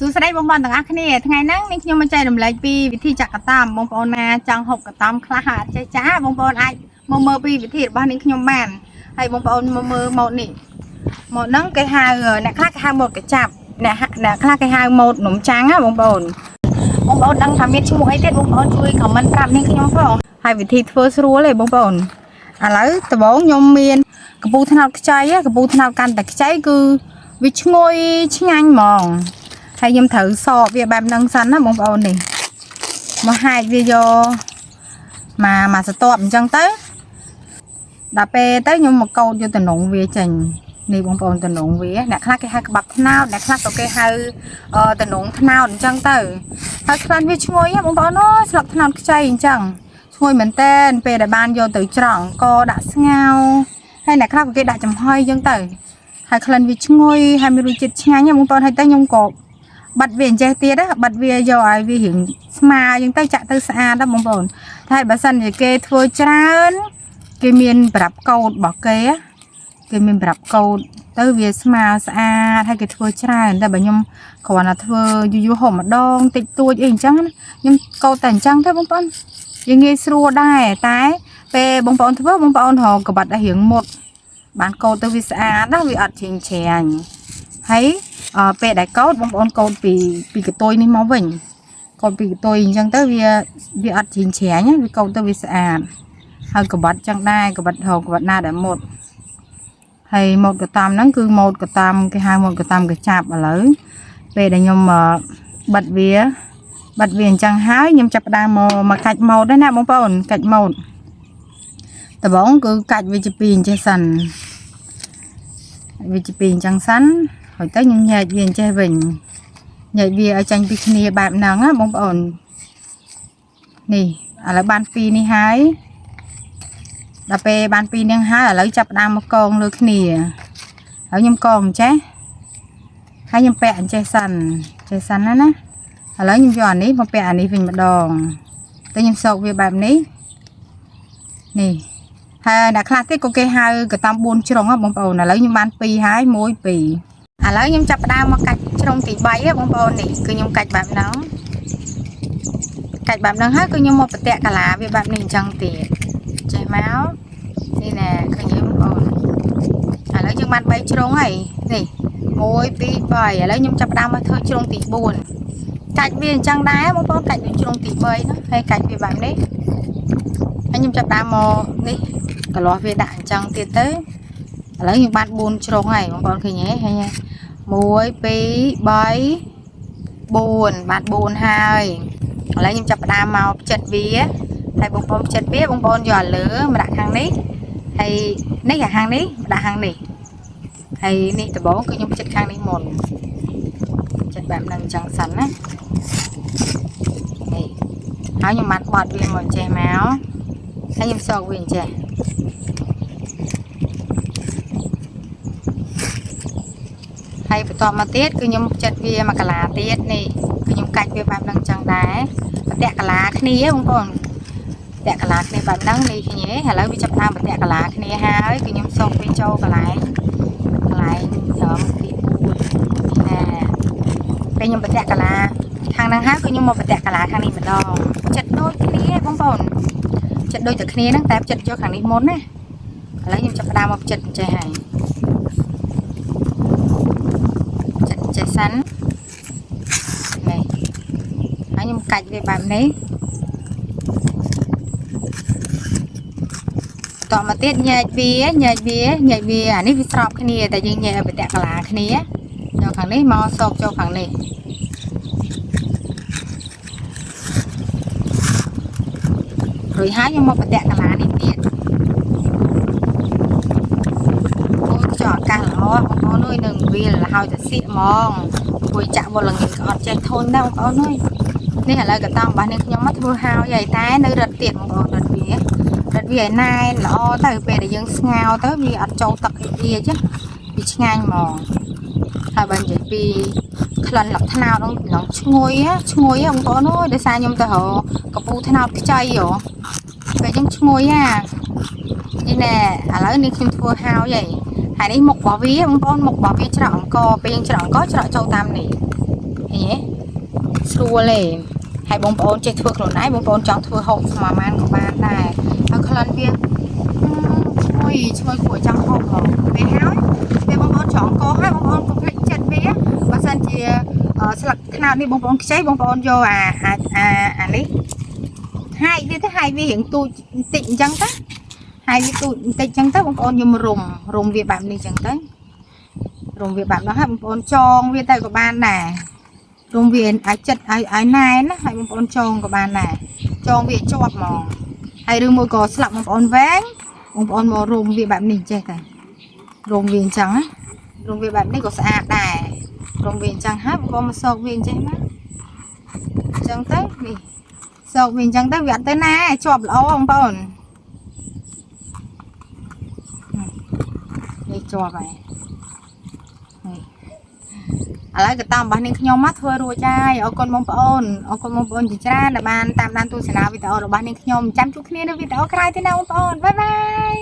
សួស្តីបងប្អូនទាំងអស់គ្នាថ្ងៃហ្នឹងនាងខ្ញុំមកចែករំលែកពីវិធីចាក់កតំបងប្អូនណាចង់ហូបកតំខ្លះហើយអត់ចេះចាបងប្អូនអាចមកមើលពីវិធីរបស់នាងខ្ញុំបានហើយបងប្អូនមកមើលម៉ូតនេះម៉ូតហ្នឹងគេហៅអ្នកខ្លះគេហៅម៉ូតកញ្ចាប់អ្នកខ្លះគេហៅម៉ូតនំចាំងណាបងប្អូនបងប្អូនដឹងថាមានឈ្មោះអីទៀតបងប្អូនជួយ comment ប្រាប់នាងខ្ញុំផងហើយវិធីធ្វើស្រួលទេបងប្អូនឥឡូវដំបូងខ្ញុំមានកំពូលត្នោតខ្ចីកំពូលត្នោតកាន់តែខ្ចីគឺវាឈ្ងុយឆ្ងាញ់ហ្មង ហើយខ្ញុំត្រូវសកវាបែបហ្នឹងសិនណាបងប្អូននេះមកហែកវាយកមកមកសតបអញ្ចឹងទៅដល់ពេលទៅខ្ញុំមកកោតយកតំណងវាចេញនេះបងប្អូនតំណងវាអ្នកខ្លះគេហៅក្បាប់ត្នោតអ្នកខ្លះក៏គេហៅតំណងត្នោតអញ្ចឹងទៅហើយក្លិនវាឈ្ងុយហ៎បងប្អូនអើយស្លឹកត្នោតខ្ចីអញ្ចឹងឈ្ងុយមែនតែនពេលដែលបានយកទៅច្រកអង្គដាក់ស្ងោរហើយអ្នកខ្លះក៏គេដាក់ចំហុយអញ្ចឹងទៅហើយក្លិនវាឈ្ងុយហើយមានរសជាតិឆ្ងាញ់ហ៎បងប្អូនហើយទៅខ្ញុំក៏ បាត់វាអញ្ចេះទៀតណាបាត់វាយកឲ្យវារៀងស្មើអញ្ចឹងទៅចាក់ទៅស្អាតណាបងប្អូនតែបើសិនជាគេធ្វើច្រើនគេមានប្រាប់កោតរបស់គេណាគេមានប្រាប់កោតទៅវាស្មើស្អាតហើយគេធ្វើច្រើនតែបើខ្ញុំគ្រាន់តែធ្វើយូរយូរហូបម្ដងតិចតួចអីអញ្ចឹងណាខ្ញុំកោតតែអញ្ចឹងទៅបងប្អូនយើងងាយស្រួលដែរតែពេលបងប្អូនធ្វើបងប្អូនរកក្បាត់ឲ្យរៀងមុតបានកោតទៅវាស្អាតណាវាអត់ជ្រៀងជ្រាញហើយ អឺពេលដែលកោតបងប្អូនកោតពីពីកតុយនេះមកវិញកោតពីកតុយអញ្ចឹងទៅវាវាអត់ជ្រៀងជ្រាញណាវាកោតទៅវាស្អាតហើយកបាត់ចឹងដែរកបាត់រកកបាត់ណាដែលមុតហើយម៉ូតកតាមហ្នឹងគឺម៉ូតកតាមគេហៅម៉ូតកតាមកចាប់ឥឡូវពេលដែលខ្ញុំបិទវាបិទវាអញ្ចឹងហើយខ្ញុំចាប់ផ្ដើមមកមកកាច់ម៉ូតដែរណាបងប្អូនកាច់ម៉ូតដំបូងគឺកាច់វាជាពីរអញ្ចេះសិនវាជាពីរអញ្ចឹងសិន ហើយទៅខ្ញុំញែកវាអញ្ចេះវិញញែកវាឲ្យចាញ់ពីគ្នាបែបហ្នឹងណាបងប្អូននេះឥឡូវបានពីរនេះហើយដល់ពេលបានពីរនេះហើយឥឡូវចាប់ផ្ដើមមកកងលើគ្នាហើយខ្ញុំកងអញ្ចេះហើយខ្ញុំពាក់អញ្ចេះសិនចេះសិនណាណាឥឡូវខ្ញុំយកអានេះមកពាក់អានេះវិញម្ដងទៅខ្ញុំសោកវាបែបនេះនេះហើយអ្នកខ្លះទៀតក៏គេហៅកតាំ4ជ្រុងហ៎បងប្អូនឥឡូវខ្ញុំបាន2ហើយ1 2 ឥឡូវខ្ញុំចាប់ផ្ដើមមកកាច់ជ្រុងទី3ហ៎បងប្អូននេះគឺខ្ញុំកាច់បែបហ្នឹងកាច់បែបហ្នឹងហើយគឺខ្ញុំមកប្រតាក់កាឡាវាបែបនេះអញ្ចឹងទៀតចេះមកនេះណែឃើញទេបងប្អូនឥឡូវយើងបាន3ជ្រុងហើយនេះ1 2 3ឥឡូវខ្ញុំចាប់ផ្ដើមមកធ្វើជ្រុងទី4កាច់វាអញ្ចឹងដែរបងប្អូនកាច់ដូចជ្រុងទី3ហ្នឹងហើយកាច់វាបែបនេះហើយខ្ញុំចាប់ផ្ដើមមកនេះកន្លោះវាដាក់អញ្ចឹងទៀតទៅឥឡូវខ្ញុំបាន4ជ្រុងហើយបងប្អូនឃើញទេឃើញទេ 1 2 3 4បាន4ហើយឥឡូវខ្ញុំចាប់ផ្ដើមមកផ្ចិតវាហើយបងប្អូនផ្ចិតវាបងប្អូនយកអាលើមកដាក់ខាងនេះហើយនេះអាខាងនេះមកដាក់ខាងនេះហើយនេះដំបូងគឺខ្ញុំផ្ចិតខាងនេះមុនផ្ចិតបែបហ្នឹងអញ្ចឹងសិនណានេះហើយខ្ញុំបានបត់វាមកចេះមកហើយខ្ញុំសោកវាអញ្ចេះ ហើយបន្តមកទៀតគឺខ្ញុំផ្ចិតវាមកកាឡាទៀតនេះគឺខ្ញុំកាច់វាបែបហ្នឹងអញ្ចឹងដែរប្រតាក់កាឡាគ្នាបងប្អូនប្រតាក់កាឡាគ្នាបែបហ្នឹងនេះឃើញទេឥឡូវវាចាប់ផ្ដើមប្រតាក់កាឡាគ្នាហើយគឺខ្ញុំសូកវាចូលកន្លែងកន្លែងត្រឹមទី4នេះណាពេលខ្ញុំប្រតាក់កាឡាខាងហ្នឹងហើយគឺខ្ញុំមកប្រតាក់កាឡាខាងនេះម្ដងចិត្តដូចគ្នាបងប្អូនចិត្តដូចតែគ្នាហ្នឹងតែចិត្តយកខាងនេះមុនណាឥឡូវខ្ញុំចាប់ផ្ដើមមកចិត្តអញ្ចេះហើយ ចិត្តចេះសិននេះហើយខ្ញុំកាច់វាបែបនេះតមកទៀតញែកវាញែកវាញែកវាអានេះវាស្របគ្នាតែយើងញែកឲ្យបតៈកាឡាគ្នាយកខាងនេះមកសោកចូលខាងនេះរួចហើយខ្ញុំមកបតៈកាឡានេះទៀតអូយខ្យល់អាកាសល្អបងប្អូនអើយនឹងវាលហើយតែសៀកហ្មងគួយចាក់វល់ល្ងាចក៏អត់ចេះធន់ដែរបងប្អូនអើយនេះឥឡូវកតង់របស់នេះខ្ញុំមកធ្វើហើយហើយតែនៅរឹតទៀតបងប្អូនរឹតវារឹតវាឲ្យណែនល្អទៅពេលដែលយើងស្ងោរទៅវាអត់ចូលទឹកអីវាចឹងវាឆ្ងាញ់ហ្មងហើយបើនិយាយពីក្លិនលឹកត្នោតហ្នឹងឡងឈ្ងុយឈ្ងុយបងប្អូនអើយដោយសារខ្ញុំទៅរកកពូត្នោតខ្ចីហ៎ពេលចឹងឈ្ងុយហានេះណែឥឡូវនេះខ្ញុំធ្វើហើយហើយហើយនេះមុខរបស់វាបងប្អូនមុខរបស់វាច្រកអង្គពេលយើងច្រកអង្គច្រកចូលតាមនេះ ឃើញទេស្រួលទេហើយបងប្អូនចេះធ្វើខ្លួនឯងបងប្អូនចង់ធ្វើហូបស្មើម៉ានក៏បានដែរហើយក្លិនវាឈ្ងុយឈ្ងុយគួរចង់ហូបហ្មងពេលហើយពេលបងប្អូនច្រងកហើយបងប្អូនកុំភ្លេចចិត្តវាបើសិនជាស្លឹកត្នោតនេះបងប្អូនខ្ចីបងប្អូនយកអាអាអាអានេះហាយវាទៅហាយវារៀងទូចបន្តិចអញ្ចឹងទៅហាយវាទូចបន្តិចអញ្ចឹងទៅបងប្អូនយកមរុំរុំវាបែបនេះអញ្ចឹងទៅរុំវាបែបនោះហើយបងប្អូនចងវាទៅក៏បានដែររុំវាឲ្យចិត្តឲ្យឲ្យណែនណាហើយបងប្អូនចងក៏បានដែរចងវាជាប់ហ្មងហើយឬមួយក៏ស្លាប់បងប្អូនវែងបងប្អូនមករុំវាបែបនេះចេះតែរុំវាអញ្ចឹងណារុំវាបែបនេះក៏ស្អាតដែររុំវាអញ្ចឹងហើយបងប្អូនមកសោកវាអញ្ចេះណាអញ្ចឹងទៅនេះសោកវាអញ្ចឹងទៅវាអត់ទៅណាជាប់ល្អបងប្អូននេះជាប់ហើយនេះឥឡូវកតាមរបស់នាងខ្ញុំមកធ្វើរួចហើយអរគុណបងប្អូនអរគុណបងប្អូនជាច្រើនដែលបានតាមដានទស្សនាវីដេអូរបស់នាងខ្ញុំចាំជួបគ្នានៅវីដេអូក្រោយទៀតណាបងប្អូន bye bye.